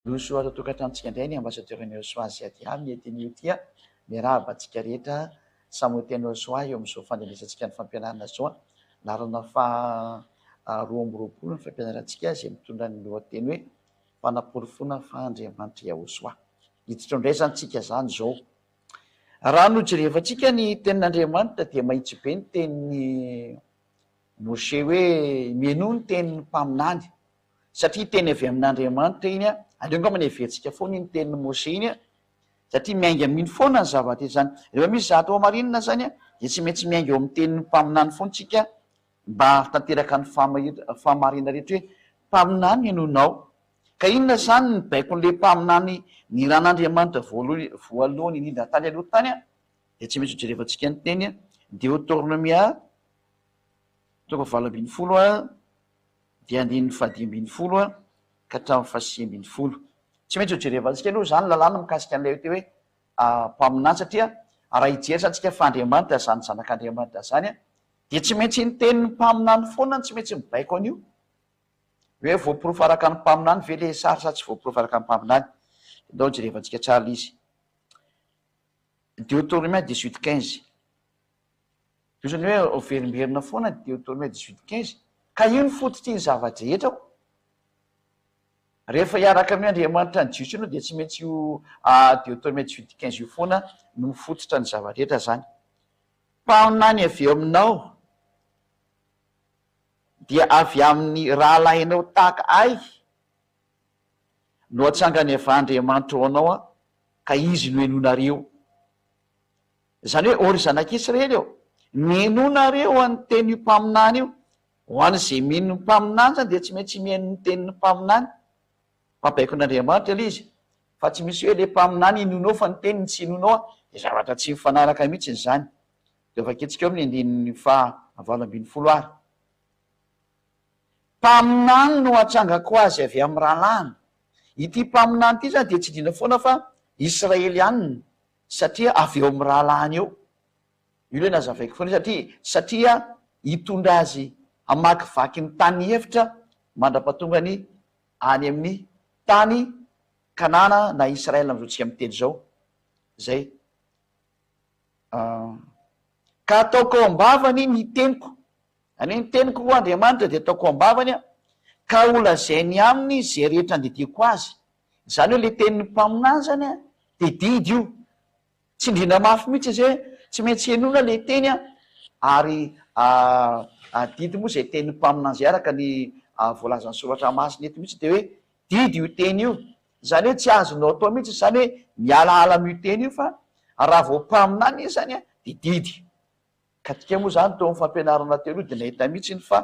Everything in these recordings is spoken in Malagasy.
Roso ato an-tokantranontsika indray ny Ambassadeur Neosoa Ziadia mety anio ity a! Miarahaba antsika rehetra samy ho teny Neosoa eo amin'izao fandrenesantsika ny fampianarana izao a! Laharana faha 22 ny fampianarantsika izay mitondra ny lohateny hoe Fanaporofoana fa Andriamanitra Yahosoa. Hiditra ao indray izany tsika izany izao. Raha nojerevantsika ny tenin'Andriamanitra dia mahitsy be ny tenin'i Moshe hoe mihainoa ny tenin'ny mpaminany. Satria teny avy amin'Andriamanitra iny an, aleo angamba ny heverintsika foana iny tenin'i Moshe iny an, satria miainga amin'iny foana ny zavatra izany. Rehefa misy zavatra hohamarinina izany an, dia tsy maintsy miainga eo amin'ny tenin'ny mpaminany foana isika mba hahatanteraka ny fahamarinana rehetra hoe mpaminany henoinao. Ka inona izany ny baikon'ilay mpaminany niran'Andriamanitra voalohany indrindra tany aloha tany an, dia tsy maintsy hojerevantsika ny teny Deotornomia toko 18 an, dia andininy faha-15 ka hatramin'ny faha-19. Tsy maintsy ho jerevantsika aloha izany lalàna mikasika an'ilay atao hoe mpaminany satria raha hijery izany tsika fa Andriamanitra izany zanak'Andriamanitra izany dia tsy maintsy ny tenin'ny mpaminany foana no tsy maintsy mibaiko an'io. Hoe voaporofo araka ny mpaminany ve ilay sary sa tsy voaporofo araka ny mpaminany. Ndao jerevantsika tsara ilay izy. Deutéronome 18 15. Ohatrany hoe averimberina foana Deutéronome 18 15, ka io no fototry ny zava-drehetra ko. Rehefa hiaraka amin'ny Andriamanitra ny Jiosy ianao dia tsy maintsy io Deutéronome 18 15 io foana no mifototra ny zava-drehetra zany. Mpaminany avy eo aminao dia avy amin'ny rahalahinao tahaka ahy no atsangany avy Andriamanitra ho anao ka izy no henoinareo. Izany hoe, ô ry zanak'Israely ô, minoa nareo an'ny tenin'io mpaminany io. Ho an'izay mino ny mpaminany izany dia tsy maintsy mihaino ny tenin'ny mpaminany. Mpampaikon'Andriamanitra ilay izy. Fa tsy misy hoe ilay mpaminany inoanao fa ny teniny tsy inoanao an, dia zavatra tsy mifanaraka mihitsy izany. Dia vakintsika eo amin'ny andininy faha 18 ary. Mpaminany no hatsangako azy avy amin'ny rahalahiny. Ity mpaminany ity izany dia tsy indrindra foana fa Israelianina. Satria avy eo amin'ny rahalahiny eo. Io ilay nazavaiko foana satria satria hitondra azy hamakivaky ny tany efitra mandra-pahatongany any amin'ny tany Kanana na Israel amin'izao tsika miteny izao. Izay. Ka ataoko ao am-bavany ny teniko. Izany hoe ny teniko hoy Andriamanitra dia ataoko ao am-bavany ka holazainy aminy izay rehetra andidiako azy. Izany hoe ilay tenin'ny mpaminany izany an, dia didy io. Tsindriana mafy mihitsy izay hoe tsy maintsy henoina ilay teny an, ary didy moa izay tenin'ny mpaminany izay araka ny voalazan'ny soratra masina eto mihitsy dia hoe didy io teny io. Izany hoe tsy azonao atao mihitsy izany hoe mialaala amin'io teny io fa raha vao mpaminany izy izany an, dia didy. Ka tika moa izany teo amin'ny fampianarana teo aloha dia nahita mihitsy ny fa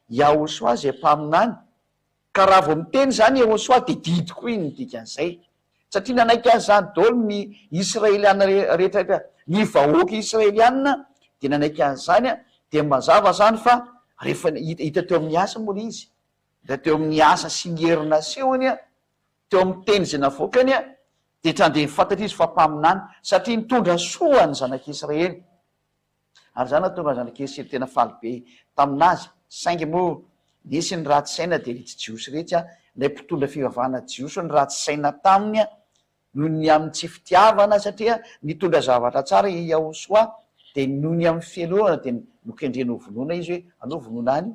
Yahoshuah izay mpaminany Ka raha vao miteny izany Yehosua dia didy koa iny ny dikan'izay. Satria nanaiky azy izany daholo ny Israeliana rehetra rehetra, ny vahoaka Israeliana dia nanaiky an'izany, dia mazava izany fa rehefa hita teo amin'ny asa moa ilay izy, hita teo amin'ny asa sy ny hery nasehony, teo amin'ny teny izay navoakany, dia trandeha fantatra izy fa mpaminany, satria nitondra soa ny zanak'Israely. Ary izany nahatonga ny zanak'i Esely tena faly be tamin'azy. Saingy moa nisy ny ratsy saina dia iretsy Jiosy iretsy, ilay mpitondra fivavahana Jiosy no ratsy saina taminy noho ny amin'ny tsy fitiavana satria nitondra zavatra tsara i Yahosoa dia noho ny amin'ny fialonana dia nokendreny ho vonoina izy hoe aleo vonoina any.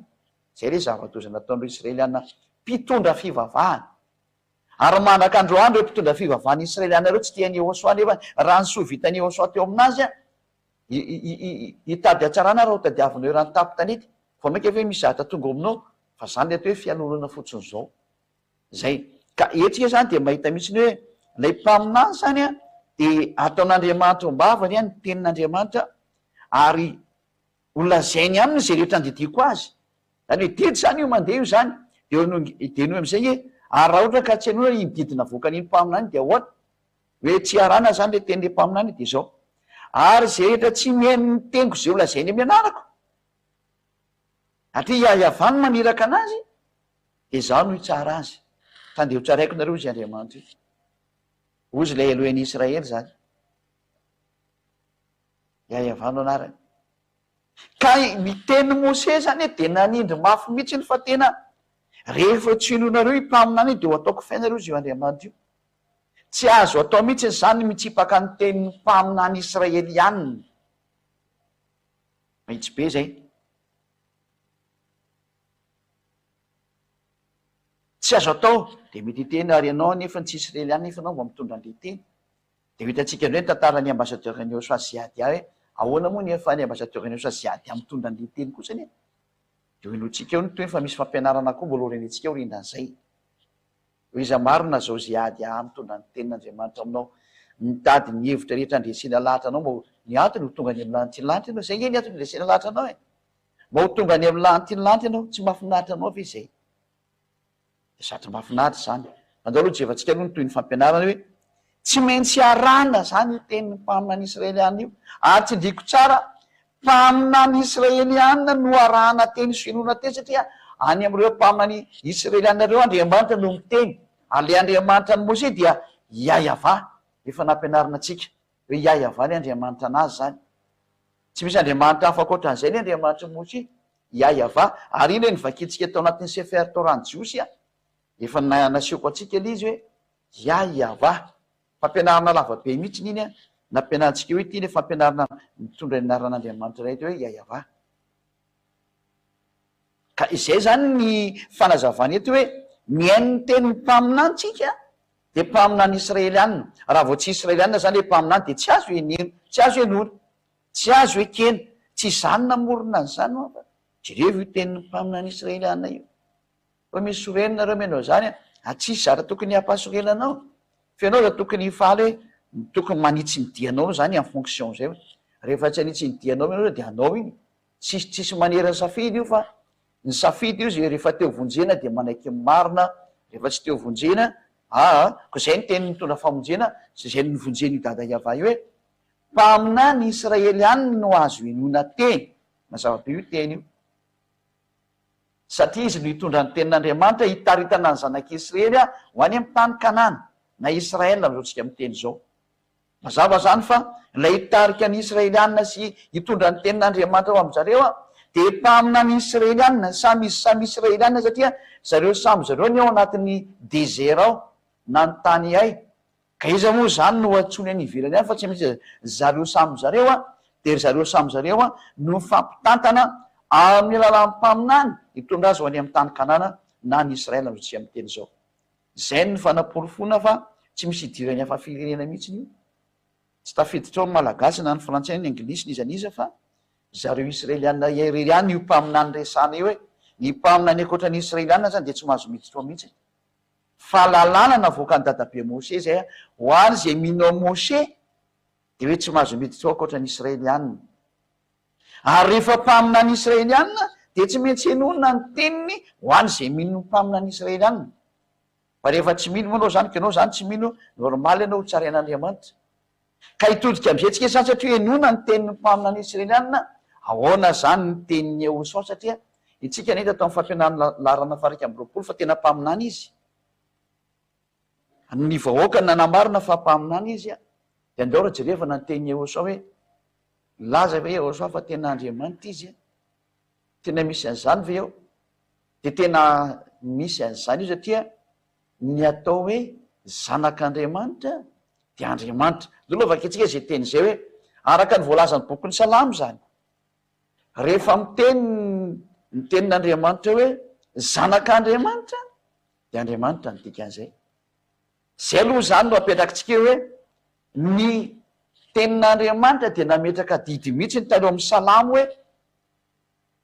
Izay ilay zava-doza nataon'ireo Israeliana mpitondra fivavahana. Ary mandraka androany ireo mpitondra fivavahana Israeliana ireo tsy tia an'i Yahosoa nefa raha ny soa vitan'i Yahosoa teo aminazy Hitady hatsarana raha ho tadiavinao eran'ny tampon-tanety, vao mainka ve misy zavatra tonga ao aminao fa zany le atao hoe fialonana fotsiny zao. Zay. Ka etsika zany dia mahita mihitsy ny hoe ilay mpaminany zany an dia ataon'Andriamanitra ao am-bavany an ny tenin'Andriamanitra ary ho lazainy aminy izay rehetra andidiako azy. Zany hoe didy zany io mandeha io zany. Dia eo no dia noho amizay hoe ary raha ohatra ka tsy henoina iny didy navoakan'iny mpaminany iny dia ahoana? Hoe tsy iarahana zany le tenin'le mpaminany dia zao, Ary izay rehetra tsy mihaino ny teniko izay ho lazainy amin'ny anarako, satria Iavah no maniraka anazy, dia Izaho no hitsara azy. Ka andeha hotsaraiko nareo, hozy Andriamanitra io. Hozy ilay Elohen'i Israely izany. Iavah no anarany. Ka ny tenin'i Mosesy zany dia nanindry mafy mihitsy fa tena. Rehefa tsy henoinareo io mpaminany io dia ho ataoko fainareo izy io Andriamanitra io. Tsy azo atao mihitsy izany ny mitsipaka ny tenin'ny mpaminany israelianina. Mahitsy be izay. Tsy azo atao. Dia mety hiteny ary ianao anefa tsy israelianina nefa ianao mba mitondra an'ilay teny. Dia ho hitantsika indray ny tantaran'ny ambassadeur an'i Yehosua Ziadia hoe ahoana moa ny ahafahan'ny ambassadeur an'i Yehosua Ziadia mitondra an'ilay teny kosa anie. Dia ho henointsika eo ny tohiny fa misy fampianarana koa mbola ho renentsika eo rindran'izay. Hoe iza marina izao Ziadia mitondra ny tenin'Andriamanitra aminao, mitady ny hevitra rehetra handresena lahatra anao mba ho ny antony ho tonga any amin'ny lanitry ny lanitra ianao. Izay ange ny antony handresena lahatra anao e. Mba ho tonga any amin'ny lanitry ny lanitra ianao, tsy mahafinaritra anao ve izay? Dia zatra mahafinaritra izany. Andao aloha jevantsika aloha ny tohin'ny fampianarana hoe tsy maintsy arahina izany io tenin'ny mpaminany israeliana io. Ary tsindriako tsara, mpaminany israeliana no arahana teny sy finoana teny satria any amin'ireo mpaminany israeliana ireo Andriamanitra no miteny. Ary ilay Andriamanitra an'i Mosesy dia Yahyahavah, efa nampianarina antsika hoe Yahyahavah ilay Andriamanitra an'azy izany. Tsy misy Andriamanitra hafa ankoatran'izay ny Andriamanitr'i Moshe, Yahyahavah. Ary iny ilay novakintsika tao anatin'ny Sefer Torah ny Jiosy an! Efa nasehoko antsika ilay izy hoe Yahyahavah. Fampianarana lava be mihitsy iny an! Nampianarintsika hoe ity ilay fampianarana mitondra ny anaran'Andriamanitra iray hoe Yahyahavah. Ka izay izany ny fanazavana eto hoe mihaino ny tenin'ny mpaminany tsika dia mpaminany israelianina. Raha vao tsy israelianina izany ilay mpaminany dia tsy azo heneno, tsy azo henoina, tsy azo ekena. Tsy izaho no namorona an'izany ho'a fa jerevo io tenin'ny mpaminany israelianina io. Hoe misy sorena nareo mihaino an'izany an, ary tsisy zatra tokony hampasorena anao. Fa ianao aza tokony hifaly hoe tokony manitsy ny dianao anao izany en fonction izay. Rehefa tsy hanitsy ny dianao ianao dia anao iny. Tsisy tsisy manery ny safidy io fa ny safidy io zay rehefa te ho vonjena dia manaiky ny marina, rehefa tsy te ho vonjena aa ko zay ny teny nitondra famonjena sy zay novonjen'io dada Yavah io hoe mpaminany israelianina no azo inoana teny, mazava be io teny io satria izy no hitondra ny tenin'Andriamanitra hitaritana ny zanak'Israely ho any amin'ny tany Kanana na Israel amin'izao tsika miteny izao. Mazava izany fa ilay hitarika ny Israelianina sy hitondra ny tenin'Andriamanitra ho amin-jareo dia mpaminany Israelianina, samy izy samy Israelianina satria zareo samy zareo ny ao anatin'ny désert ao na ny tany hay. Ka iza moa izany no antsoiny any ivelany any fa tsy misy zareo samy zareo dia ry zareo samy zareo no mifampitantana amin'ny alalan'ny mpaminany hitondra azy ho any amin'ny tany Kanana na ny Israel amin'izao tsika miteny izao. Izay no fanaporofoana fa tsy misy idiran'ny hafa firenena mihitsy io. Tsy tafiditra ao ny Malagasy na ny Frantsay na ny Anglisy n'iza n'iza fa zareo Israeliana irery ihany io mpaminany resahana io hoe ny mpaminany ankoatra ny Israeliana zany dia tsy mahazo miditra ao mihitsy. Fa lalàna navoakan'i dadabe Moshe izay ho an'izay mino an'i Moshe dia hoe tsy mahazo miditra ao ankoatra ny Israeliana. Ary rehefa mpaminany Israeliana dia tsy maintsy henoina ny teniny ho an' izay mino ny mpaminany Israeliana. Fa rehefa tsy mino moa anao zany ka ianao zany tsy mino, normal ianao ho tsarain'Andriamanitra. Ka hitodika amizay tsika zany satria henoina ny tenin'ny mpaminany Israeliana, ahoana zany ny tenin'i Yehosua satria itsika nahita tao amin'ny fampianarana laharana faha 21 fa tena mpaminany izy. Ny vahoaka nanamarina fa mpaminany izy dia andao raha jerevana ny tenin'i Yehosua hoe Nilaza ve Yehosua fa tena Andriamanitra izy? Tena misy an'izany ve eo? Dia tena misy an'izany io satria ny atao hoe zanak'Andriamanitra dia Andriamanitra. Aleo aloha vakintsika izay teny izay hoe araka ny voalazan'ny bokin'ny Salamo izany. Rehefa miteny ny tenin'Andriamanitra hoe zanak'Andriamanitra dia Andriamanitra no dikan'izay. Izay aloha izany no apetrakitsika eo hoe ny tenin'Andriamanitra dia nametraka didy mihitsy ny tany ao amin'ny Salamo hoe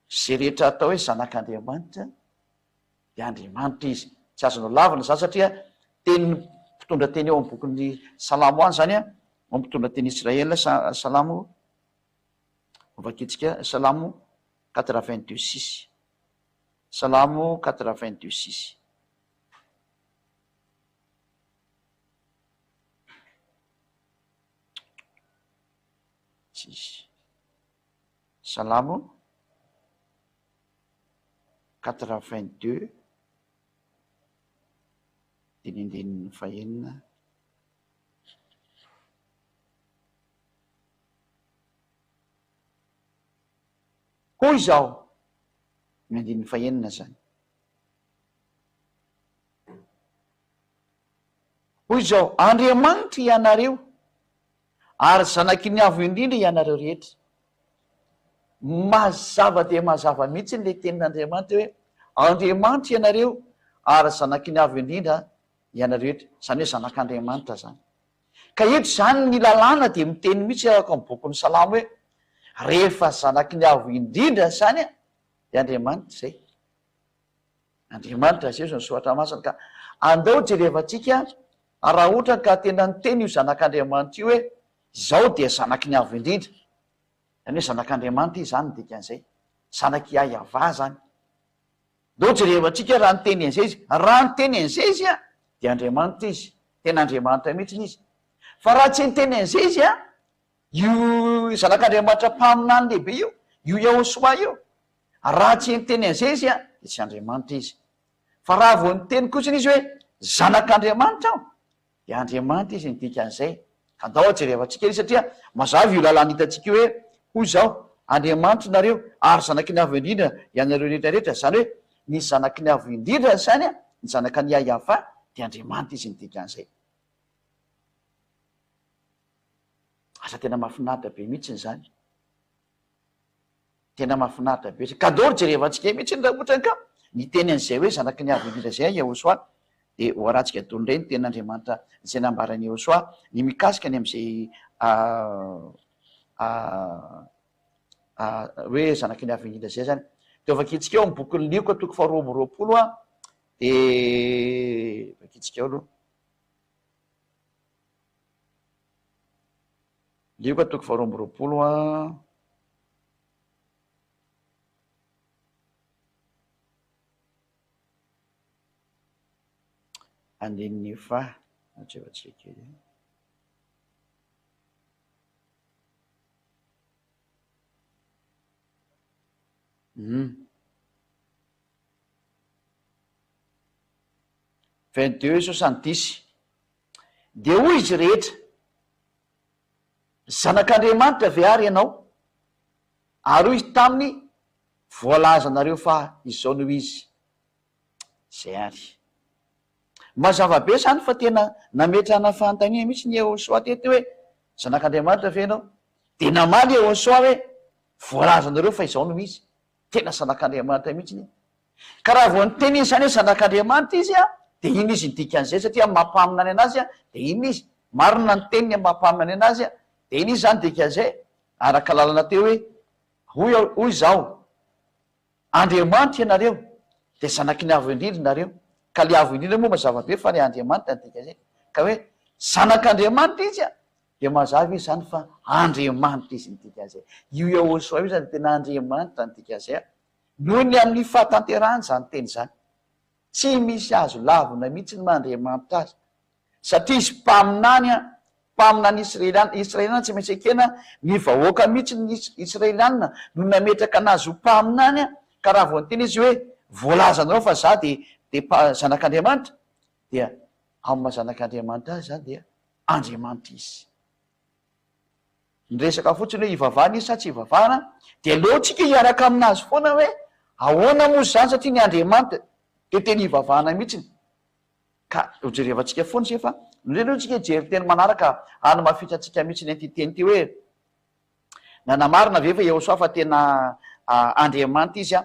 izay rehetra atao hoe zanak'Andriamanitra dia Andriamanitra izy. Tsy azonao lavina izany satria tenin'ny mpitondra teny ao amin'ny bokin'ny Salamo any izany an, ao amin'ny mpitondra teny Israel, Salamo, vakintsika Salamo 82 six. Salamo 82 six. Tsisy. Salamo 82 dimy ambin'ny fahenina. Hoy izao, ny andininy fahenina izany. Hoy izao, Andriamanitra ianareo, ary zanaky ny Avo Indrindra ianareo rehetra. Mazava dia mazava mihitsy ilay tenin'Andriamanitra hoe, Andriamanitra ianareo, ary zanaky ny Avo Indrindra ianareo rehetra. Izany hoe zanak'Andriamanitra izany. Ka eto izany ny lalàna dia miteny mihitsy araka ny bokin'ny Salamo hoe, rehefa zanaky ny Avo Indrindra izany dia Andriamanitra izay. Andriamanitra aseho ny soratra masina ka andao jerevantsika raha ohatra ka tena niteny io zanak'Andriamanitra io hoe izao dia zanaky ny Avo Indrindra, izany hoe zanak'Andriamanitra izy izany ny dikan'izay, zanak'i Yavah izany. Ndao jerevantsika raha niteny an'izay izy, raha niteny an'izay izy an, dia Andriamanitra izy, tena Andriamanitra mihitsy izy. Fa raha tsy niteny an'izay izy an, io zanak'Andriamanitra mpaminany lehibe io, io Yahoshuah io, Raha tsy niteny an'izay izy dia tsy Andriamanitra izy. Fa raha vao niteny kotsiny izy hoe zanak'Andriamanitra aho dia Andriamanitra izy ny dikan'izay. Ka ndao jerevantsika ery satria mazava io lalàna hitantsika io hoe hoy izao Andriamanitra nareo ary zanaky ny Avo Indrindra ianareo rehetra rehetra. Izany hoe ny zanaky ny Avo Indrindra izany, ny zanaka an'i Yahvah dia Andriamanitra izy ny dikan'izay. Asa tena mahafinaritra be mihitsy izany. Tena mahafinaritra be zay. Cadeau ry jerevantsika mihitsy iny raha ohatra ka niteny an'izay hoe zanaky ny Avo Indrindra zay Yahoshuah de ho arahantsika daholo indray ny tenin'Andriamanitra izay nambaran'i Yahoshuah ny mikasika ny amin'izay hoe zanaky ny Avo Indrindra zay zany. De ho vakintsika eo amin'ny bokin'ny Lioka toko faharoa amby roapolo an, de vakintsika eo aloha. Lioka toko faharoa amby roapolo a. Andininy faha, jerevantsika kely. Hum. 22 70. Dia hoy izy rehetra, Zanak'Andriamanitra ve àry ianao? Ary hoy izy taminy, Voalazanareo fa izao no izy. Izay àry. Mazava be izany fa tena nametrahana fanontaniana mihitsy ny Yehosua teto hoe, Zanak'Andriamanitra ve ianao? Dia namaly Yehosua hoe, Voalazanareo fa izao no izy. Tena zanak'Andriamanitra mihitsy anie. Ka raha vao niteny izy izany hoe zanak'Andriamanitra izy an, dia iny izy ny dikan'izay satria amin'ny maha mpaminany anazy an, dia iny izy. Marina ny teniny amin'ny maha mpaminany anazy an, dia iny izy izany dikan'izay, araka lalana teo hoe, hoy aho, hoy izaho, Andriamanitra ianareo, dia zanaky ny Avo Indrindra nareo. Ka le Avo Indrindra moa mazava be fa le Andriamanitra ny dikan'izay. Ka hoe zanak'Andriamanitra izy an, Dia mazava izy izany fa Andriamanitra izy ny dikan'izay. Io Yahoshuah io izany dia tena Andriamanitra ny dikan'izay. Noho ny amin'ny fahatanterahany izany teny izany. Tsy misy azo lavina mihitsy ny maha Andriamanitra azy. Satria izy mpaminany an, mpaminany Israeliana, Israeliana tsy maintsy ekena, ny vahoaka mihitsy ny Israeliana no nametraka anazy ho mpaminany an, ka raha vao niteny izy hoe voalazanareo fa za dia dia zanak'Andriamanitra, dia amin'ny maha zanak'Andriamanitra azy izany dia Andriamanitra izy. Ny resaka fotsiny hoe hivavahana izy sa tsy hivavahana dia aleontsika hiaraka aminazy foana hoe ahoana moa izany satria ny Andriamanitra dia tena hivavahana mihitsiny. Ka ho jerevantsika foana izay fa ndreo aloha tsika hijery teny manaraka hanamafisantsika mihitsiny an'ity teny ity hoe nanamarina ve fa Yehosua fa tena Andriamanitra izy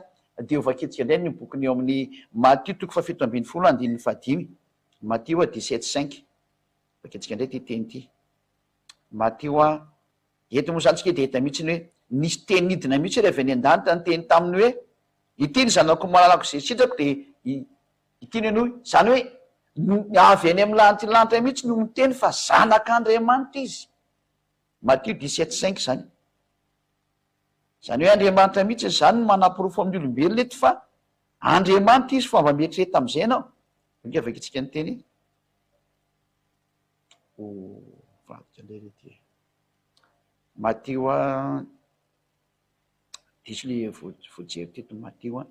dia ho vakintsika indray ny bokiny eo amin'ny Matio toko fahafito ambin'ny folo andininy fahadimy Matio dix-sept cinq. Vakintsika indray ity teny ity. Matio a, eto moa izany tsika dia hita mihitsy ny hoe nisy teny nidina mihitsy ary avy any an-danitra niteny taminy hoe, ity ny zanako malalako izay sitrako dia ity no henoy. Izany hoe avy any amin'ny lanitra lanitra mihitsy no miteny fa zanak'Andriamanitra izy. Matio 17 5 izany. Izany hoe Andriamanitra mihitsy izany no manaporofo amin'ny olombelona eto fa Andriamanitra izy fa mba mieritrereta amin'izay ianao. Inga vakintsika ny teny. Ho vadika indray re ty e. Matio a, diso le voajery teto Matio a,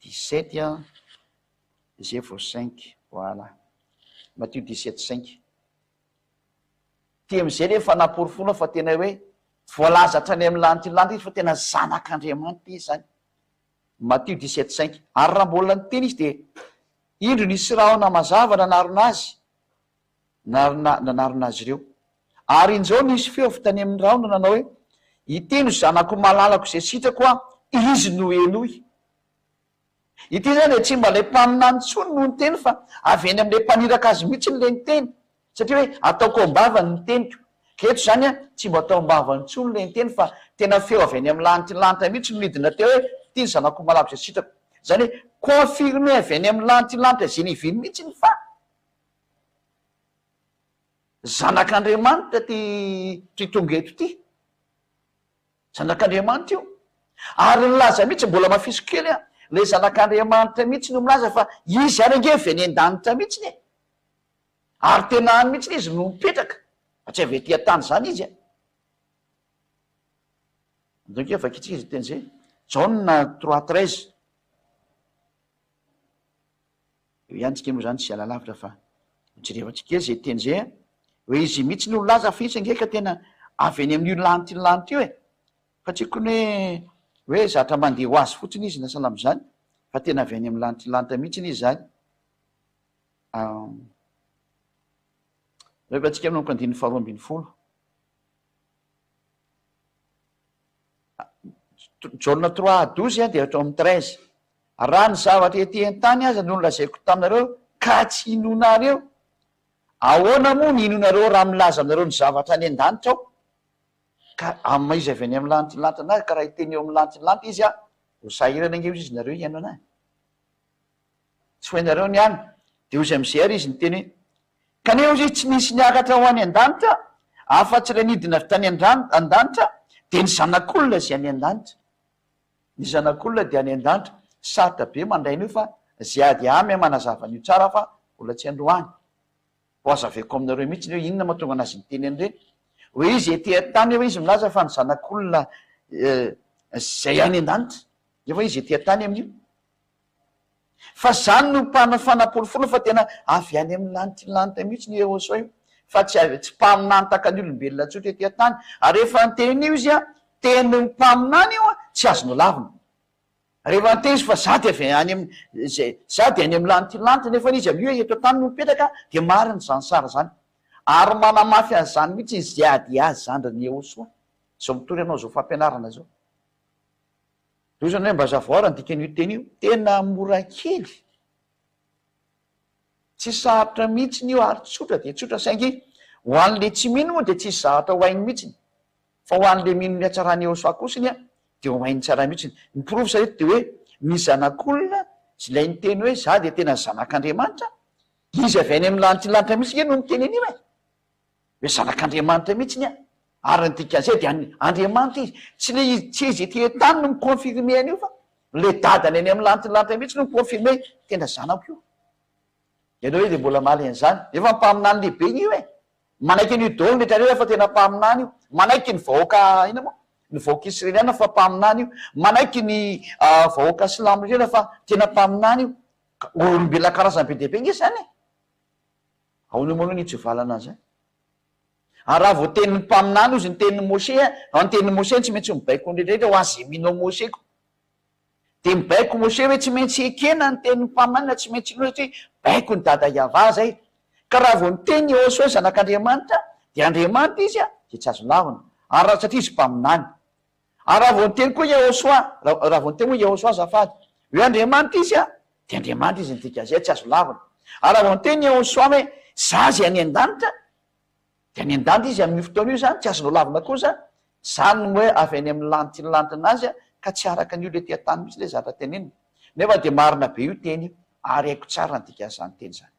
17 a, zay vao 5, voilà. Matio 17 5. Ty am'izay le fanaporofoana fa tena hoe voalaza hatrany amin'ny lanitra lanitra izy fa tena zanak'Andriamanitra izy zany. Matio 17 5. Ary raha mbola niteny izy dia indro nisy rahona mazava nanarona azy. Narina nanarona azy ireo. Ary injao nisy feo avy tany amin'ny rahona nanao hoe, Ity no Zanako malalako izay sitrako aho, Izy no henoy. Ity izany dia tsy mba ilay mpaminany intsony no niteny fa avy eny amin'ilay mpaniraka azy mihitsy ilay niteny. Satria hoe ataoko ao am-bavany ny teniko. Ka eto izany an, tsy mba atao am-bavany intsony ilay niteny fa tena feo avy any amin'ny lanitry ny lanitra mihitsy no nidina teo hoe, ity ny Zanako malalako izay sitrako. Izany hoe confirmé avy any amin'ny lanitry ny lanitra izay niaviany mihitsy ny fa. Zanak'Andriamanitra ity ity tonga eto ity. Zanak'Andriamanitra io. Ary nilaza mihitsy, mbola hamafisiko kely an, ilay Zanak'Andriamanitra mihitsy no milaza fa izy ary ange avy any an-danitra mihitsiny e. Ary tena any mihitsiny izy no mipetraka, fa tsy avy ety an-tany izany izy an. Andao ange vakintsika izay teny izay. Jaona 3:13. Eo ihany tsika moa zany tsy hiala lavitra fa hojerevantsika kely zay teny zay a, hoe izy mihitsy no nilaza fa izy ange ka tena avy eny amin'io lanitra io lanitra io e, fa tsy kony hoe hoe zatra mandeha ho azy fotsiny izy na sahala amin'izany fa tena avy any amin'ny lanitra io lanitra mihitsiny izy zany. Rehefa tsika manomboka andininy faharoa 12. Jaona 3 12 dia hatrao amin'ny 13. Raha ny zavatra ety an-tany aza no nolazaiko taminareo ka tsy inoanareo, ahoana moa no hinoanareo raha milaza aminareo ny zavatra any an-danitra aho? Ka amin'ny maha izy avy any amin'ny lanitra ny lanitra anazy, ka raha hiteny eo amin'ny lanitra ny lanitra izy, ho sahirana ange hozy izy nareo hihaino anahy. Tsy ho hainareo ny any. Dia hozy amin'izay ary izy niteny hoe, Kanefa hozy izy tsy nisy niakatra ho any an-danitra, afa-tsy ilay nidina avy tany an-danitra, dia ny Zanak'olona izay any an-danitra. Ny zanak'olona dia any an-danitra. Sarotra be mandray an'io fa ze ady amy manazava an'io tsara fa mbola tsy androany. Ho azavaiko aminareo mihitsy hoe inona mahatonga anazy niteny an'ireny. Hoe izy ety an-tany hoe izy milaza fa ny zanak'olona zay any an-danitra. Nefa izy ety an-tany amin'io. Fa zany no mpana fanaporofoana fa tena avy any amin'ny lanitry ny lanitra mihitsy ny Yehosua io, fa tsy avy tsy mpaminany tahaka ny olombelona tsotra ety an-tany. Ary rehefa niteny io izy an, tenin'ny mpaminany io an, tsy azonao lavina. Rehefa niteny izy fa za dia avy any amin'ny zay, za dia any amin'ny lanitry ny lanitra, nefa izy amin'io eto an-tany no mipetraka, dia marina izany sary izany. Ary manamafy an'izany mihitsy ny Ziadiazy zandrin'i Yehosua, izao mitory anao izao fampianarana izao. Zao zany hoe mba hazavao ary ny dikan'io teny io, tena mora kely, tsy sarotra mihitsiny io ary tsotra dia tsotra saingy ho an'le tsy mino moa dia tsisy zavatra ho hainy mihitsiny fa ho an'le mino ny hatsaran'i Yehosua kosiny a dia ho hainy tsara mihitsiny. Ny porofo zany eto dia hoe ny zanak'olona izay ilay niteny hoe za dia tena zanak'Andriamanitra, izy avy any amin'ny lanitry ny lanitra mihitsy nge no niteny an'io e! Hoe zanak'Andriamanitra mihitsy ny ahy. Ary ny dikan'izay dia an' Andriamanitra izy. Tsy le izy, tsy izy ety an-tany no mi-confirmer an'io fa le dadany any amin'ny lanitry ny lanitra mihitsy no mi-confirmer hoe tena zanako io. Ianao ve dia mbola hamaly an'izany? Nefa mpaminany lehibe io e! Manaiky an'io daholo ny rehetra rehetra fa tena mpaminany io. Manaiky ny vahoaka inona moa? Ny vahoaka israeliana fa mpaminany io. Manaiky ny vahoaka silamo rehetra fa tena mpaminany io. Olombelona karazany be dia be nge izany e! Ahoana moa aloha ny hitsivalana an'izay? Ary raha vao tenin'ny mpaminany ozy ny tenin'i Moshe a, raha ny tenin'i Moshe tsy maintsy mibaiko ny rehetra rehetra ho an'izay mino an'i Moshe ko. Dia mibaiko Moshe hoe tsy maintsy ekena ny tenin'ny mpaminany na tsy maintsy inoana satria baikon'i Dada Yavah zay. Ka raha vao niteny Yehosua hoe zanak'Andriamanitra dia Andriamanitra izy a, dia tsy azo lavina. Ary raha satria izy mpaminany. Ary raha vao niteny koa Yehosua, raha vao niteny moa Yehosua azafady, hoe Andriamanitra izy a, dia Andriamanitra izy ny dikan'izay, tsy azo lavina. Ary raha vao niteny Yehosua hoe za izay any an-danitra, dia any an-danitra izy amin'io fotoana io izany, tsy azonao lavina koa izany. Izany no hoe avy any amin'ny lanitry ny lanitra anazy a, ka tsy araka ny olona ety an-tany mihitsy ilay zavatra tenenina. Nefa dia marina be io teny io, ary haiko tsara ny dikan'izany teny izany.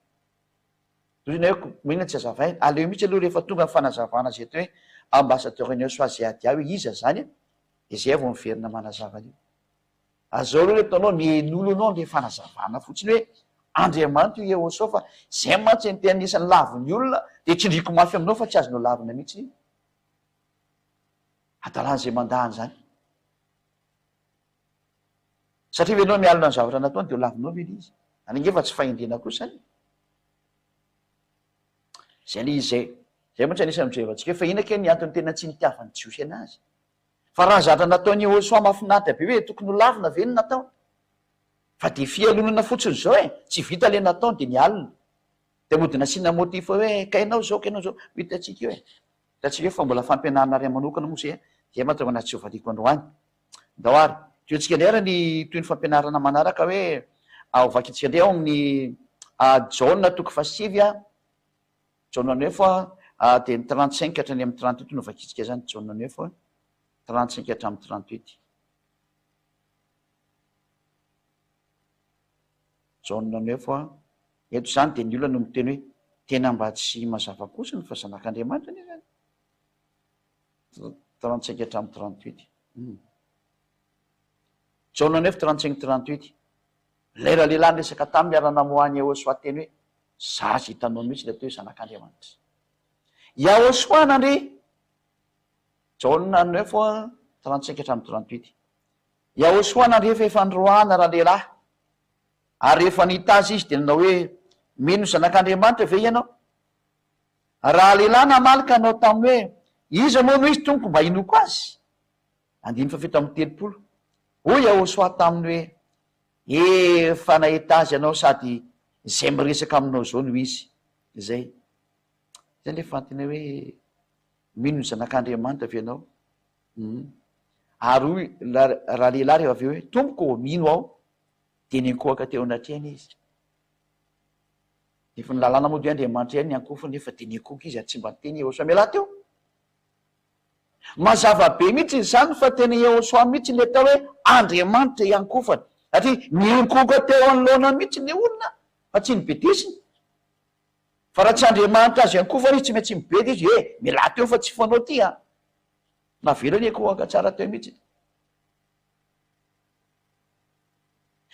Toy ny hoe inona tsy azavaina? Aleo mihitsy aloha rehefa tonga ny fanazavana izay atao hoe ambassadeur Union Swaziadia hoe iza izany e, dia izay vao miverina manazava an'io. Azao aloha reto anao mihaino aloha anao le fanazavana fotsiny hoe Andriamanitra io Yehosoa fa izay mantsy ny tena anisan'ny lavin'ny olona dia tsindriako mafy aminao fa tsy azonao lavina mihitsy io. Hadalan'izay mandà an'izany. Satria ve ianao mialona ny zavatra nataony dia ho lavinao ve ilay izy? Any ange fa tsy fahendrena kosa any e! Izay ilay izy izay. Izay mantsy anisan'ny mijery antsika hoe fa inona kay ny antony tena tsy nitiavan'ny Jiosy anazy? Fa raha ny zavatra nataon'i Yehosua mahafinaritra be hoe tokony ho lavina ve ny nataony? Fa dia fialonana fotsiny izao e! Tsy vita ilay nataony dia nialona. Dia mody nasiana motif hoe ka ianao izao, ka ianao izao. Ho hitantsika eo e. Hitantsika eo fa mbola fampianarana iray manokana moa izay dia mahatonga anazy tsy ho valiako androany. Ndao ary, tohintsika indray ary ny tohin'ny fampianarana manaraka hoe ho vakintsika indray ao amin'ny Jaona toko fahasivy a, Jaona neuf a, dia ny 35 hatrany amin'ny 38 no vakintsika izany, Jaona neuf, 35 hatramin'ny 38. Jaona neuf a, eto izany dia ny olona no miteny hoe tena mba tsy mazava kosa ny fa zanak'Andriamanitra anie izany. 35 hatramin'ny 38. Hum. Jaona neuf 35 38. Ilay ralehilahy niresaka taminy ary namoahan'i Yehosua teny hoe, Zaza hitanao mihitsy ilay atao hoe Zanak'Andriamanitra. Yahosua nandre. Jaona neuf 35 hatramin'ny 38. Yahosua nandre fa efa niroahana ralehilahy. Ary rehefa nahita azy izy dia nanao hoe, Mino ny Zanak'Andriamanitra ve ianao? Ralehilahy namaly ka nanao taminy hoe, Iza moa no izy, Tompoko, mba hinoako azy? Andininy faha-37. Hoy Yahoshuah taminy hoe, Efa nahita azy ianao sady izay miresaka aminao izao no izy. Izay. Izay ilay fanontaniana hoe, Mino ny Zanak'Andriamanitra ve ianao? Hum. Ary hoy ralehilahy rehefa avy eo hoe, Tompoko ô, mino aho. Dia niankohoka teo anatrehany izy. Nefa ny lalàna moa dia hoe Andriamanitra ihany niankohofa nefa dia niankohoka izy ary tsy mba niteny Yehosua mialà teo. Mazava be mihitsy izany fa tena Yehosua mihitsy ilay atao hoe Andriamanitra iankohofana satria niankohoka teo anoloana mihitsy ilay olona fa tsy nibedesiny. Fa raha tsy Andriamanitra azo iankohofana izy tsy maintsy mibedy izy eh mialà teo fa tsy fanao ty an. Navelany hiankohoka tsara teo mihitsy.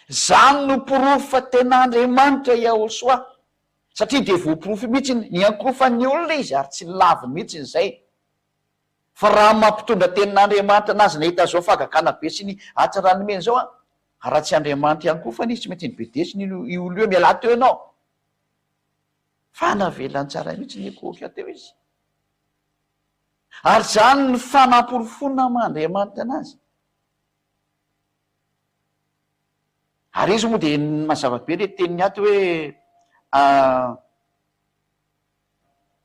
Izany no porofo fa tena Andriamanitra Yahoshuah, satria dia voaporofo mihitsy ny niankohofan'ny olona izy ary tsy laviny mihitsy izay. Fa raha mampitondra tenin'Andriamanitra anazy nahita izao fahagagana be sy ny hatsaran'ny mena izao an, raha tsy Andriamanitra iankohofana izy tsy maintsy nibedesiny io olona io hoe mialà teo ianao. Fa navelany tsara mihitsy niankohoka teo izy. Ary izany ny fanamporofoana maha Andriamanitra anazy. Ary izy moa dia mazava be le teniny ato hoe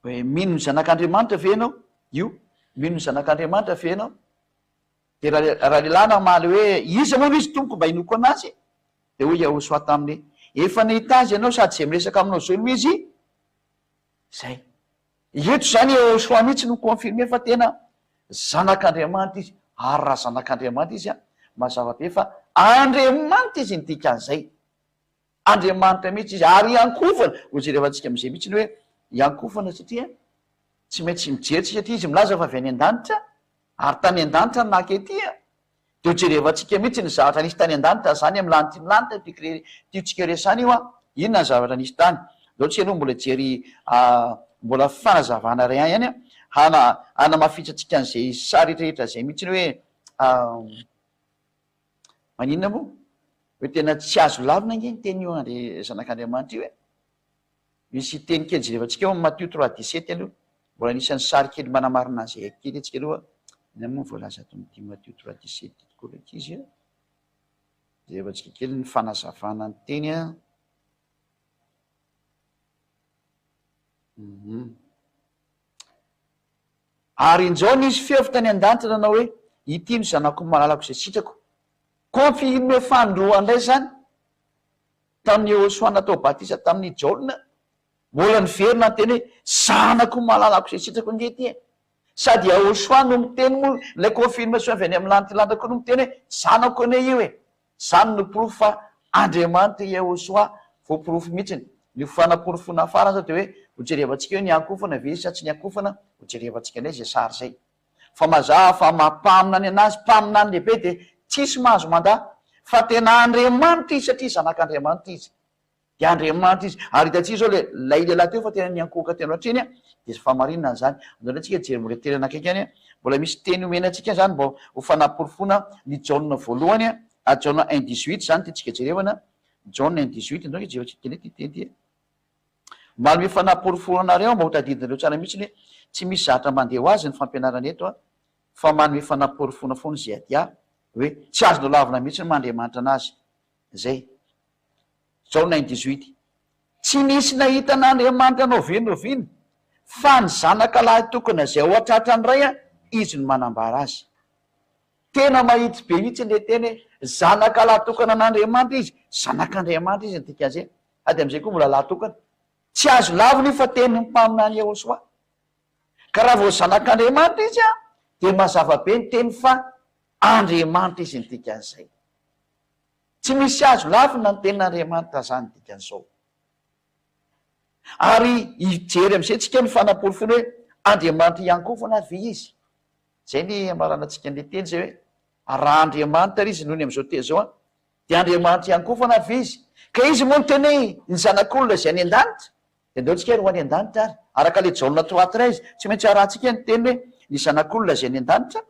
hoe mino ny zanak'Andriamanitra ve ianao? Io, mino ny zanak'Andriamanitra ve ianao? Dia ralehilahy namaly hoe iza moa no izy tompoko mba hinoako anazy? Dia hoy Yahosoa taminy hoe efa nahita azy ianao sady izay miresaka aminao izao no izy. Zay. Eto izany Yehosua mihitsy no mi-confirmer fa tena zanak'Andriamanitra izy. Ary raha zanak'Andriamanitra izy an, mazava be fa Andriamanitra izy ny dikan'izay. Andriamanitra mihitsy izy. Ary hiankofana, ho jerevantsika amin'izay mihitsy ny hoe hiankofana satria tsy maintsy mijery tsika satria izy milaza fa avy any an-danitra ary tany an-danitra no naka ety an. Dia ho jerevantsika mihitsy ny zavatra nisy tany an-danitra zany amin'ny lanitry ny lanitra io tiako tiantsika resahana io an! Inona ny zavatra nisy tany? Ndao tsika aloha mbola hijery mbola fanazavana iray ihany an, hana hanamafisantsika an'izay sary rehetrarehetra izay mihitsy hoe maninona moa? Hoe tena tsy azo lavina ange ny tenin'io Andri- zanak'Andriamanitra io e! Misy teny kely jerevantsika ao amin'ny Matio trois dix-sept aloha. Mbola anisan'ny sary kely manamarina an'izay kely antsika aloha. Inona moa no voalaza ato amin'ity Matio trois dix-sept ity tokoa ry ankizy a? Jerevantsika kely ny fanazavana ny teny a. Mhm. Ary injao nisy feo avy tany an-danitra nanao hoe, Ity no Zanako malalako izay sitrako. Confirme fanindroany indray izany. Tamin'i Yehosua natao batisa tamin'i Jaona, mbola niverina niteny hoe, Zanako malalako izay sitrako ange ity e! Sady Yahosua no miteny moa, ilay confirmation avy any amin'ny lanitra lanitra koa no miteny hoe, Zanako anie io e! Izany no porofo fa Andriamanitra i Yahosua, voaporofo mihitsiny. Ny fanaporofoana farany izao dia hoe, hojerevantsika hoe niankofana ve izy sa tsy niankofana, hojerevantsika indray izay sary izay. Fa mazava fa maha mpaminany anazy, mpaminany lehibe dia tsisy mahazo mandà fa tena Andriamanitra izy satria zanak'Andriamanitra izy. Dia Andriamanitra izy. Ary hitantsika izao ilay ilay lehilahy teo fa tena niankohoka teo anatrehany an, dia fahamarinana izany. Andao indray tsika hijery mbola teny anakaiky any an, mbola misy teny omena antsika izany mba ho fanaporofoana ny Jaona voalohany an, Jaona un dix huit izany tiantsika jerevana, Jaona un dix huit, andao hijerentsika kely ity teny ity an. Manome fanaporofoana anareo aho mba ho tadidinareo tsara mihitsy hoe tsy misy zatra mandeha ho azy ny fampianarana eto a, fa manome fanaporofoana foana izay aty aho hoe tsy azonao lavina mihitsy ny maha Andriamanitra anazy. Zay. Jaona un dix-huit. Tsy nisy nahita an'Andriamanitra na oviana na oviana, fa ny Zanaka lahy tokana izay ao an-tratran'ny Ray, Izy no manambara Azy. Tena mahitsy be mihitsy ilay teny hoe Zanaka lahy tokana an'Andriamanitra Izy. Zanak'Andriamanitra Izy ny dikan'izay. Sady amin'izay koa mbola lahy tokana. Tsy azo lavina io fa tenin'ny mpaminany Yehosua. Ka raha vao Zanak'Andriamanitra Izy dia mazava be ny teny fa Andriamanitra Izy ny dikan'izay. Tsy misy azo lavina ny tenin'Andriamanitra zany dikan'izao. Ary hijery amin'izay tsika ny fanaporofoana hoe Andriamanitra ihany koa foana ary ve Izy? Izay ny hamaranantsika an'ilay teny izay hoe raha Andriamanitra ary Izy noho ny amin'izao teny izao an, dia Andriamanitra ihany koa foana ary ve Izy? Ka Izy moa niteny hoe ny Zanak'olona izay any an-danitra, Dia ndao tsika ary ho any an-danitra ary. Araka ilay Jaona 3:13, tsy maintsy arahantsika ny teny hoe ny Zanak'olona izay any an-danitra,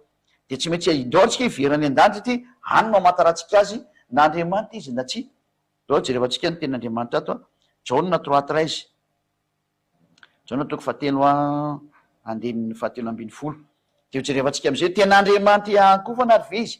dia tsy maintsy indao tsika hiverina any an-danitra ity, any no hamantarantsika azy na Andriamanitra izy na tsia. Ndao jerevantsika ny tenin'Andriamanitra ato an, Jaona 3:13. Jaona toko fahatelo andininy fahatelo ambin'ny folo. Dia ho jerevantsika amin'izay hoe tena Andriamanitra iankohofana ary ve izy?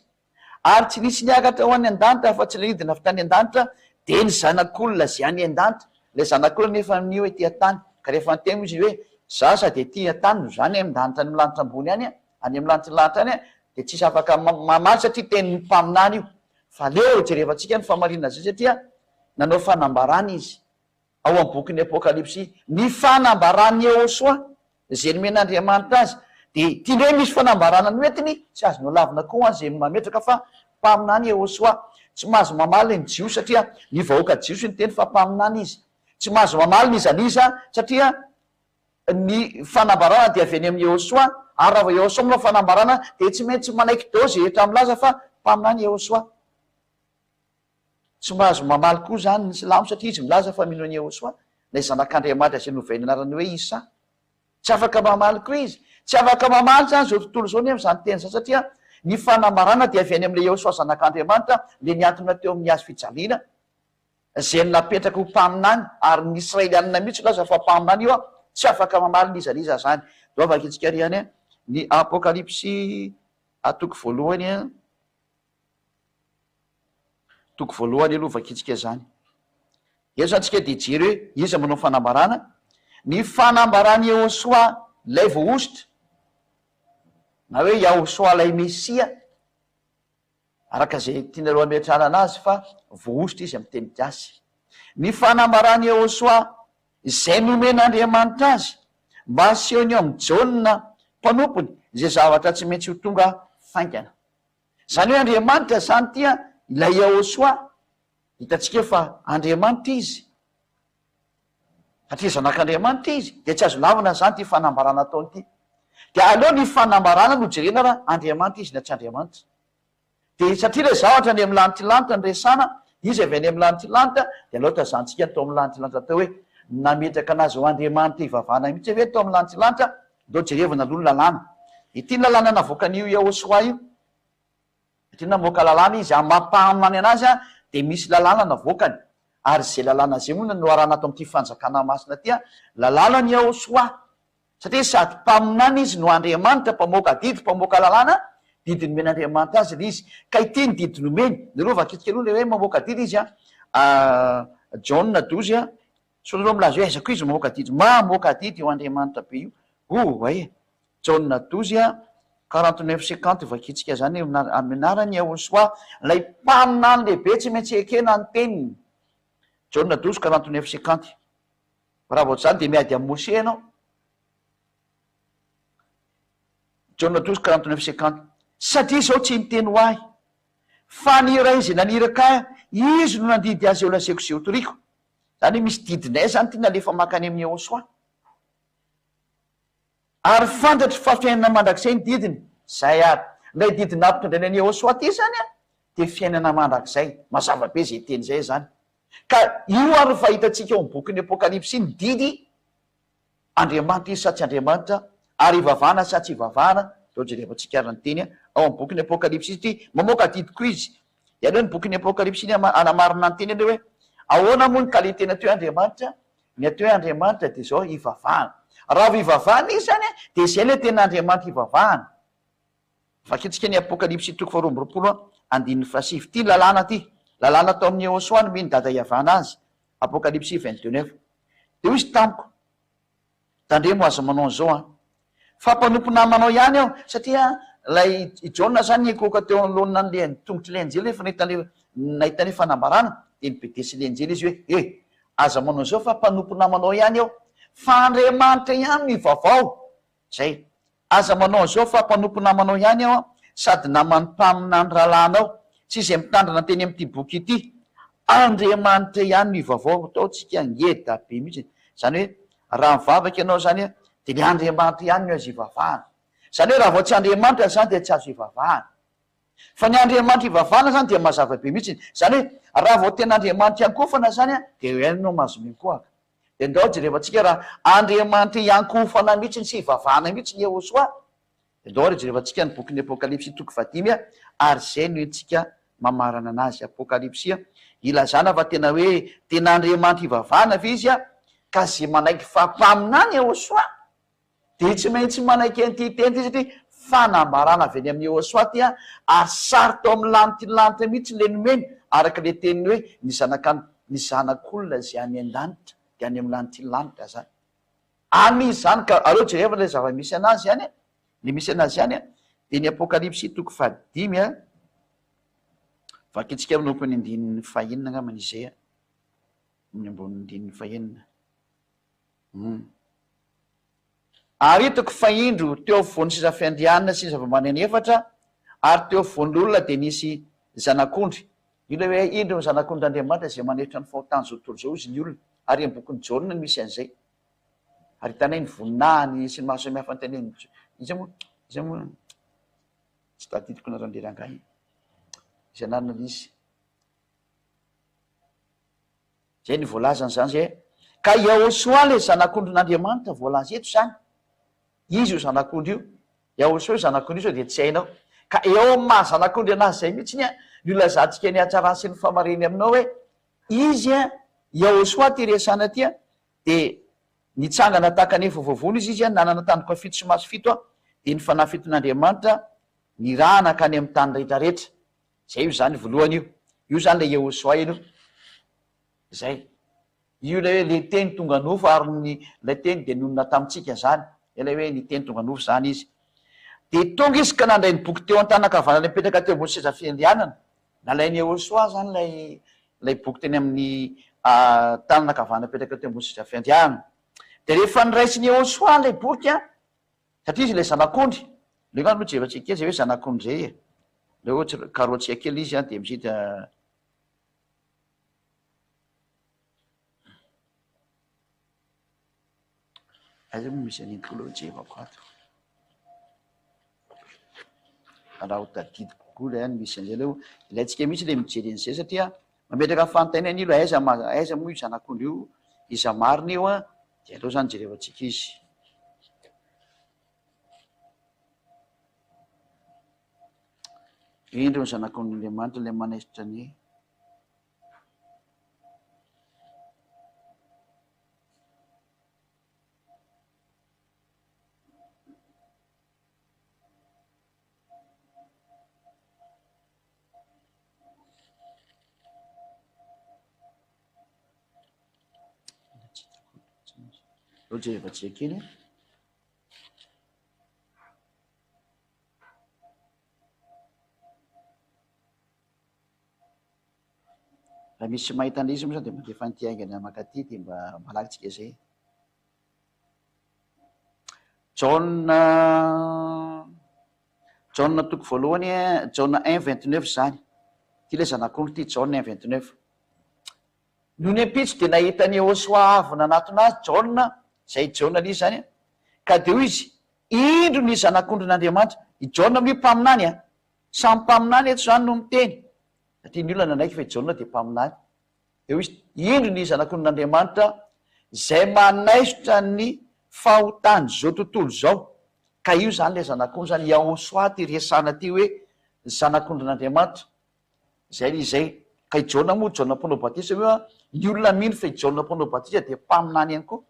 Ary tsy nisy niakatra ho any an-danitra afa-tsy ilay nidina avy tany an-danitra, dia ny Zanak'olona izay any an-danitra. Ilay Zanak'olona anefa amin'io ety an-tany. Ka rehefa niteny moa izy hoe, Izaho sady ety an-tany no izaho any an-danitra any amin'ny lanitra ambony any, any amin'ny lanitry ny lanitra any, dia tsisy afaka mamaly satria tenin'ny mpaminany io. Fa aleo jerevantsika ny fahamarinana izay satria nanao fanambarana izy. Ao amin'ny bokin'ny Apokalypsy, ny fanambaran'i Yehosua, izay nomen'Andriamanitra azy, dia ity indray misy fanambarana noentiny, tsy azonao lavina koa izay mametraka fa mpaminany Yehosua. Tsy mahazo mamaly ny Jiosy satria ny vahoaka Jiosy niteny fa mpaminany izy. Tsy mahazo mamaly n'iza n'iza satria ny fanambarana dia avy any amin'i Yehosua, ary raha vao Yehosua manao fanambarana dia tsy maintsy manaiky daholo izay rehetra milaza fa mpaminany Yehosua. Tsy mahazo mamaly koa izany ny silamo satria izy milaza fa mino an'i Yehosua, ilay zanak'Andriamanitra izay novainy anarana hoe Isa. Tsy afaka mamaly koa izy. Tsy afaka mamaly izany izao tontolo izao nefa izany teny izany satria ny fanambarana dia avy any amin'ilay Yehosua zanak'Andriamanitra, ilay nihantona teo amin'ny hazo fijaliana, izay napetraka ho mpaminany, ary ny Israelianina mihitsy milaza fa mpaminany io, tsy afaka mamaly n'iza n'iza izany. Ndao vakintsika ary ihany ny Apokalypsy toko voalohany. Toko voalohany aloha vakintsika izany. Eto izany tsika dia hijery hoe iza manao fanambarana. Ny fanambaran'i Yehosua ilay voahosotra, na hoe Yahosua ilay Mesia, araka izay tianareo hametrahana anazy fa voahosotra izy amin'ny teny gasy. Ny fanambaran'i Yehosua izay nomen'Andriamanitra azy mba hasehony eo amin'i Jaona mpanompony izay zavatra tsy maintsy ho tonga faingana. Izany hoe Andriamanitra izany ity an, ilay Yahoshuah, hitantsika eo fa Andriamanitra Izy, satria Zanak'Andriamanitra Izy, dia tsy azo lavina izany ity fanambarana ataony ity. Dia aleo ny fanambarana no jerena raha Andriamanitra Izy na tsy Andriamanitra. Dia satria ilay zavatra any amin'ny lanitrilanitra no resahana, Izy avy any amin'ny lanitrilanitra, dia aleo tazantsika ny tao amin'ny lanitrilanitra tao hoe nametraka an'Azy ho Andriamanitra hivavahana mihitsy ve tao amin'ny lanitrilanitra, Ndao jerevana aloha ny lalàna. Ity ny lalàna navoakan'io Yahoshuah io. Satria namoaka lalàna izy, amin'ny maha mpaminany anazy dia misy lalàna navoakany. Ary izay lalàna izay moa no arahana ato amin'ity fanjakana masina ity, lalànan'i Yahoshuah. Satria sady mpaminany izy no Andriamanitra, mpamoaka didy, mpamoaka lalàna, didy nomen'Andriamanitra azy ilay izy. Ka ity ny didy nomeny. Nareo vakintsika aloha ilay hoe mamoaka didy izy an. Jaona 12, Sao nareo milaza hoe aiza koa izy mamoaka didy? Mamoaka adidy io Andriamanitra be io. Oay! Jaona 12 a, 49 50 vakintsika zany amin'ny anaran'i Yahoshuah, ilay mpaminany lehibe tsy maintsy ekena ny teniny. Jaona 12 49 50. Raha vao tsy zany dia miady amin'i Moshe ianao. Jaona 12 49 50. Satria izao tsy niteny ho ahy, fa ny Ray izay naniraka ahy, Izy no nandidy azy holazaiko izay hotoriko. Izany hoe misy didinay izany ity nalefa mankany amin'i Yehosua. Ary fantatro fa fiainana mandrakizay ny didiny. Izay ary. Ilay didy nampitondrainy an'i Yehosua ity izany an, dia fiainana mandrakizay. Mazava be izay teny izay izany. Ka io ary no fahitantsika ao amin'ny bokin'ny Apokalypsy ny didy Andriamanitra izy sa tsy Andriamanitra, ary ivavahana sa tsy ivavahana, izao jerevantsika ary ny teny ao amin'ny bokin'ny Apokalypsy ity, mamoaka adidy koa izy. Dia aleo ny bokin'ny Apokalypsy iny hanamarina ny teny aloha hoe, ahoana moa ny qualité-ny atao hoe Andriamanitra? Ny atao hoe Andriamanitra dia izao, ivavahana. Raha vao ivavahana izy izany dia izay ilay tena Andriamanitra ivavahana. Vakintsika ny Apokalypsy toko faharoa amby roapolo andininy fahasivy. Ity lalàna ity, lalàna tao amin'i Yehosua nomen'i Dada Iavana azy, Apokalypsy 22 9. Dia hoy izy tamiko, Tandremo aza manao an'izao an! Fa mpanompo namanao ihany aho, satria ilay i Jaona izany niankohoka teo anoloana an'ilay tongotr'ilay anjely rehefa nahita an'ilay nahita an'ilay fanambarana, dia nibedesy ilay anjely izy hoe, He! Aza manao an'izao fa mpanompo namanao ihany aho, fa Andriamanitra ihany no ivavaho. Zay. Aza manao an'izao fa mpanompo namanao ihany aho sady naman'ny mpaminany rahalahinao sy izay mitandrina ny teny amin'ity boky ity. Andriamanitra ihany no ivavao. Ataontsika ngeda be mihitsy. Izany hoe raha mivavaka ianao izany dia ilay Andriamanitra ihany no azo ivavahana. Izany hoe raha vao tsy Andriamanitra izany dia tsy azo ivavahana. Fa ny Andriamanitra ivavahana izany dia mazava be mihitsy. Izany hoe raha vao tena Andriamanitra iankohofana izany dia eo ihany ianao mahazo miankohoka. Dia ndao jerevantsika raha Andriamanitra iankohofana mihitsy sy ivavahana mihitsy ny Yehosua. Dia ndao ary jerevantsika ny bokin'ny Apokalypsy toko fahadimy ary izay no entintsika mamarana anazy. Apokalypsy ilazana fa tena hoe tena Andriamanitra ivavahana ve izy ka izay manaiky fa mpaminany Yehosua Dia tsy maintsy manaiky an'ity teny ity satria fanambarana avy any amin'i Yehosua ity an, ary sary tao amin'ny lanitry ny lanitra mihitsy ilay nomeny, araka ilay teniny hoe ny zanaka ny zanak'olona izay any an-danitra dia any amin'ny lanitry ny lanitra izany. Any izy izany ka aleo jerevana ilay zava-misy anazy any, ilay misy anazy any dia ny Apokalypsy toko fahadimy an, vakintsika manomboka ny andininy fahenina angambany izay an, amin'ny ambonin'ny andininy fahenina. Hum. Ary hitako fa indro, teo afovoan'ny seza fiandrianana sy ny zava-maneno efatra, ary teo afovoan'ny olona dia nisy Zanak'ondry. Io ilay hoe, Indro ny Zanak'ondrin'Andriamanitra izay manesotra ny fahotan'izao tontolo izao, hozy ny olona. Ary amin'ny bokin'i Jaona no misy an'izay. Ary hitanay ny voninahiny sy ny maha samihafa ny tenenin'i Iza moa? Iza moa? Tsy tadidiko ny anaran'ilay rangahy. Iza anarana ilay izy? Zay ny voalazany zany zay. Ka Yahosoa le zanak'ondrin'Andriamanitra voalaza eto zany. Izy io zanak'ondry io. Yahosoa io zanak'ondry io sao dia tsy hainao. Ka eo amin'ny maha zanak'ondry anazy zay mihitsiny an, no ilazantsika ny hatsarany sy ny famareny aminao hoe, izy an, Yahosoa ty resahana ty an, dia nitsangana tahaka ny efa voavono izy, izy an, nanana tandroka fito sy maso fito an, dia ny fanahy fiton'Andriamanitra nirahana hankany amin'ny tany rehetrarehetra. Zay io zany voalohany io. Io zany le Yehosoa io. Zay. Io ilay hoe le teny tonga nofo ary ny ilay teny dia nonina tamintsika zany. Ilay hoe ny teny tonga nofo zany izy. Dia tonga izy ka nandray ny boky teo an-tanan-kavanana nipetraka teo ambony seza fiandrianana. Nalain'i Yehosoa zany ilay ilay boky teny amin'ny tanana ankavanana nipetraka teo ambony seza fiandrianana. Dia rehefa noraisin'i Yehosoa ilay boky an, Satria izy ilay zanak'ondry. Aleo angamba aloha jerentsika kely izay hoe zanak'ondry izay e. Aleo ohatra karotsika kely izy an, dia mizida. Aiza moa misy an'iny koa aloha jerevako ato. Raha ho tadidiko koa ilay any misy an'izay aloha. Ilaintsika mihitsy ilay mijery an'izay satria mametraka fanontaniana io aiza aiza moa io zanak'ondry io, iza marina io an, dia aleo izany jerevantsika izy. Indro ny Zanak'ondrin'Andriamanitra ilay manaisotra ny. Aleo jerevantsika kely. Raha misy mahita an'ilay izy moa zany dia mandefa an'ity haingana mankaty dia mba malaky tsika izay. Jaona Jaona toko voalohany, Jaona un 29 izany. Ity ilay zanak'ondry ity, Jaona un 29. Nony ampitso dia nahita an'i Yehôsoa avy nanatona azy Jaona, izay Jaona ilay izy izany, ka dia hoy izy, Indro ny Zanak'ondrin'Andriamanitra. I Jaona moa io mpaminany an! Samy mpaminany eto izany no miteny, satria ny olona nanaiky fa i Jaona dia mpaminany. Dia hoy izy, Indro ny Zanak'ondrin'Andriamanitra, izay manaisotra ny fahotan'izao tontolo izao. Ka io izany ilay Zanak'ondry izany, Yahôsoa ity resahana ity hoe Zanak'ondrin'Andriamanitra. Izay ilay izay. Ka i Jaona moa, Jaona mpanao batisa io an, ny olona mino fa i Jaona mpanao batisa dia mpaminany ihany koa.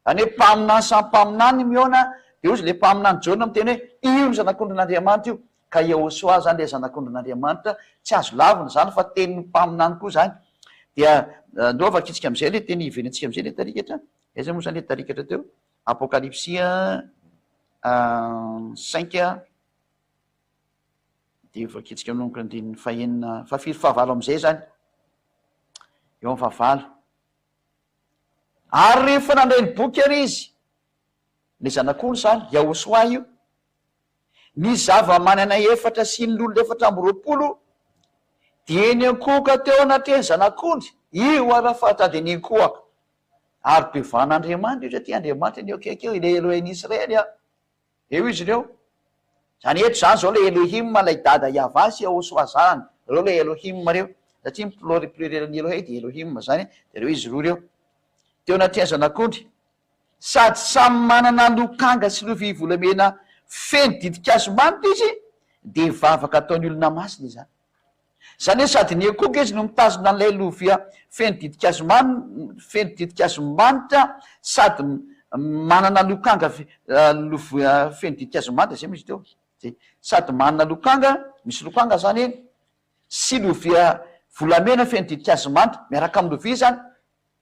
Izany hoe mpaminany samy mpaminany mihaona, dia hozy ilay mpaminany Jaona miteny hoe, io ny zanak'ondrin'Andriamanitra io. Ka Yehosua izany ilay zanak'ondrin'Andriamanitra, tsy azo lavina izany fa tenin'ny mpaminany koa izany. Dia ndao vakintsika amin'izay ilay teny, hiverentsika amin'izay ilay tarikatra. Aiza moa zany le tarikatra teo? Apokalypsy cinq dia vakitsika manomboka andininy fahenina, fahafiry, fahavalo am'izay zany, eo am fahavalo. Ary rehefa nandray ny boky ary izy, le zanak'ondry zany, Yahosoa io, Ny zava-manana efatra sy ny lolona 24 dia niankohoka teo anatrehan'ny Zanak'ondry, io Arafat dia niankohoka. Ary bevan'Andriamanitra io satria Andriamanitra no eo akaiky eo, ilay Elohen'i Israely an! Eo izy ireo. Izany eto izany izao ilay Elohim, ilay Dada Yavah sy Yahoshuah zanany, ireo ilay Elohim ireo. Satria ny pluriel-n'ny Elohei dia Elohim izany, dia ireo izy roa ireo. Teo anatrehan'ny Zanak'ondry. Sady samy manana lokanga sy lovia volamena feno ditin-kazo manitra izy, dia vavaka ataon'ny olona masina izany. Izany hoe sady niankohoka izy no mitazona an'ilay lovia feno ditin-kazo feno ditin-kazo manitra sady manana lokanga lovia feno ditin-kazo manitra, izay moa izy teo, zay, sady manana lokanga, misy lokanga izany eny, sy lovia volamena feno ditin-kazo manitra, miaraka amin'ny lovia izany,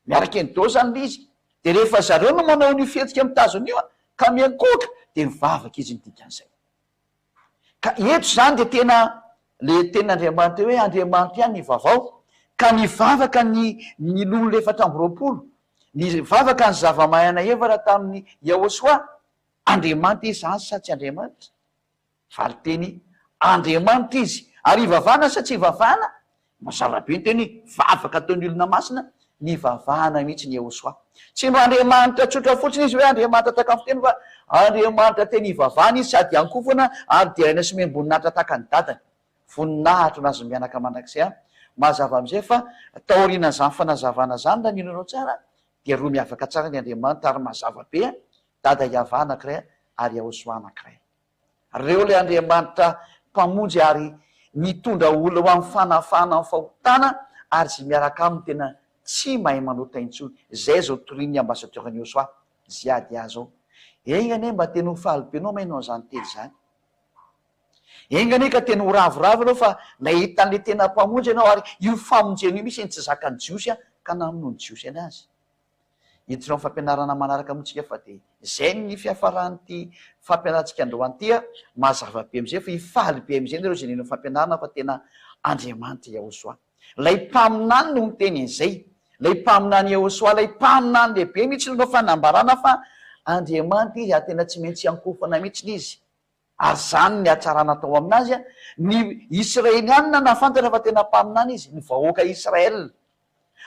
Miaraka eny daholo zany le izy, de rehefa zareo no manao an'io fihetsika mitazona io ka miankohoka de mivavaka izy ny dikan'izay. Ka eto zany de tena le tenin'Andriamanitra hoe Andriamanitra ihany ny vavao, ka nivavaka ny ny loholona 24, nivavaka ny zava-mahana efatra tamin'i Yahosoa, Andriamanitra izy zany sa tsy Andriamanitra? Valinteny, Andriamanitra Izy. Ary ivavahana sa tsy ivavahana? Mazava be ny teny hoe vavaka ataon'ny olona masina, nivavahana mihitsy ny Yehosua. Tsy mba Andriamanitra tsotra fotsiny Izy hoe Andriamanitra tahaka ny fiteny fa Andriamanitra tena ivavahana Izy sady iankohofana ary deraina sy omem-boninahitra tahaka ny dadany. Voninahitra ho an'Azy mianaka mandrakizay an! Mazava amin'izay fa taorianan'izany fanazavana izany raha mino anao tsara dia roa miavaka tsara ny Andriamanitra ary mazava be an! Dada Yavah anankiray ary Yahoshuah anankiray. Reo ilay Andriamanitra Mpamonjy ary mitondra olona ho amin'ny fanafahana amin'ny fahotana ary izay miaraka aminy tena tsy mahay manota intsony. Izay izao torian'ny ambassadeur an'i Yahoshuah, Ziadia zao. Enga anie mba tena ho faly be enao maheno an'izany teny izany. Enga anie ka tena ho ravoravo ianao fa nahita an'ilay tena Mpamonjy ianao ary io famonjena io mihitsy no tsy zakan'ny Jiosy ka namonoan'ny Jiosy anazy. Hiditra amin'ny fampianarana manaraka moa tsika fa dia izay ny fiafaran'ity fampianarantsika androany ity a, mazava be amin'izay fa hifaly be amin'izay nareo izay nino ny fampianarana fa tena Andriamanitra Yahosoa. Ilay mpaminany no niteny an'izay, ilay mpaminany Yahosoa, ilay mpaminany lehibe mihitsy no nanao fanambarana fa Andriamanitra izy ary tena tsy maintsy hiankohofana mihitsy izy. Ary izany ny hatsarana atao aminazy, ny Israelianina nahafantatra fa tena mpaminany izy, ny vahoaka Israel.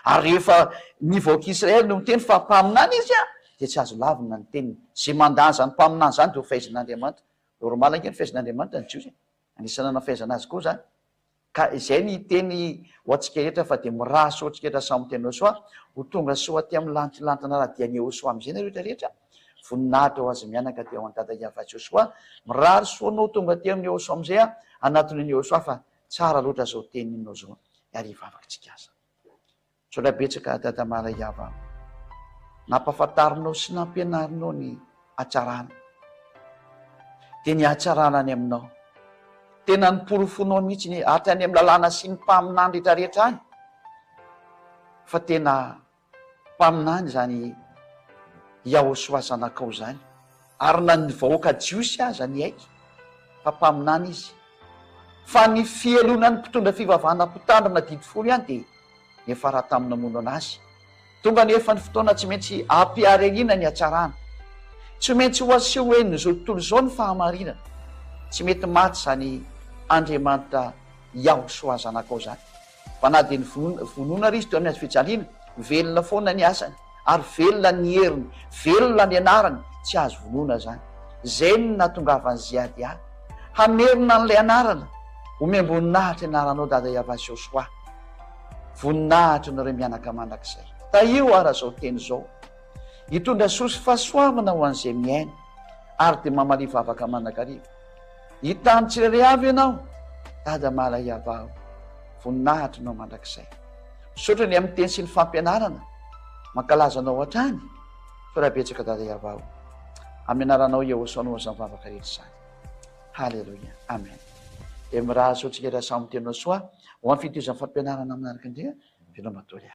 Ary rehefa ny vahoaka Israel no miteny fa mpaminany izy, dia tsy azo lavina ny teniny. Izay mandà an'izany mpaminany izany dia ho faizin'Andriamanitra. Normal ange ny faizin'Andriamanitra ny Jiosy e. Anisan'ny nanafaizana azy koa izany. Ka izay ny teny ho antsika rehetra fa dia mirary soa antsika rehetra samy tena soa ho tonga soa aty amin'ny lanitra lanitra anara-dia an'i Yehosoa amin'izay nareo rehetra rehetra voninahitra ho azy mianaka aty ao an-dada Yavah Josoa mirary soa anao tonga aty amin'i Yehosoa amin'izay a hanatona an'i Yehosoa fa tsara loatra izao teninao izao ary hivavaka tsika aza Misaotra betsaka Dada Malaiava a. Nampafantarinao sy nampianarinao ny hatsarana. Dia ny hatsarana any aminao. Tena noporofoinao mihitsy ny hatrany amin'ny lalàna sy ny mpaminany rehetrarehetra any fa tena Mpaminany izany Yahoshua zanakao izany, ary na ny vahoaka jiosy aza niaiky fa mpaminany izy. Fa ny fihelonan'ny mpitondra fivavahana mpitandrina didy folo ihany dia niafara tamin'ny namono anazy. Tonga anefa ny fotoana tsy maintsy ampiharihariana ny hatsarana. Tsy maintsy ho aseho henon'izao tontolo izao ny fahamarinana. Tsy mety maty izany Andriamanitra Yahoshua zanakao izany. Fa na dia novonoina ary izy teo amin'ny hazo fijaliana, velona foana ny asany, ary velona ny heriny, velona ny anarany, tsy azo vonoina izany. Izay no nahatongavan'i Ziadia, hamerina an'ilay anarana, Omem-boninahitra ny anaranao Dada Yavah Joshua. Voninahitra anareo mianaka mandrakizay. Tahio ara izao teny izao. Hitondra soa sy fahasoavana ho an'izay mihaino, ary dia mamalia vavaka mandrakariva. Hitany tsirairay avy ianao, Dada Malaiava o. Voninahitra anao mandrakizay. Misaotra ny amin'ny teny sy ny fampianarana. Mankalaza anao hatrany. Misaotra betsaka Dada Yava o. Amin'ny anaranao Yehosoa no azan'ny vavaka rehetra izany. Haleloia. Amen. Dia mirary soa antsika rehetra samy tena soa ho amin'ny fitohizan'ny fampianarana manaraka indray. Veloma daholo.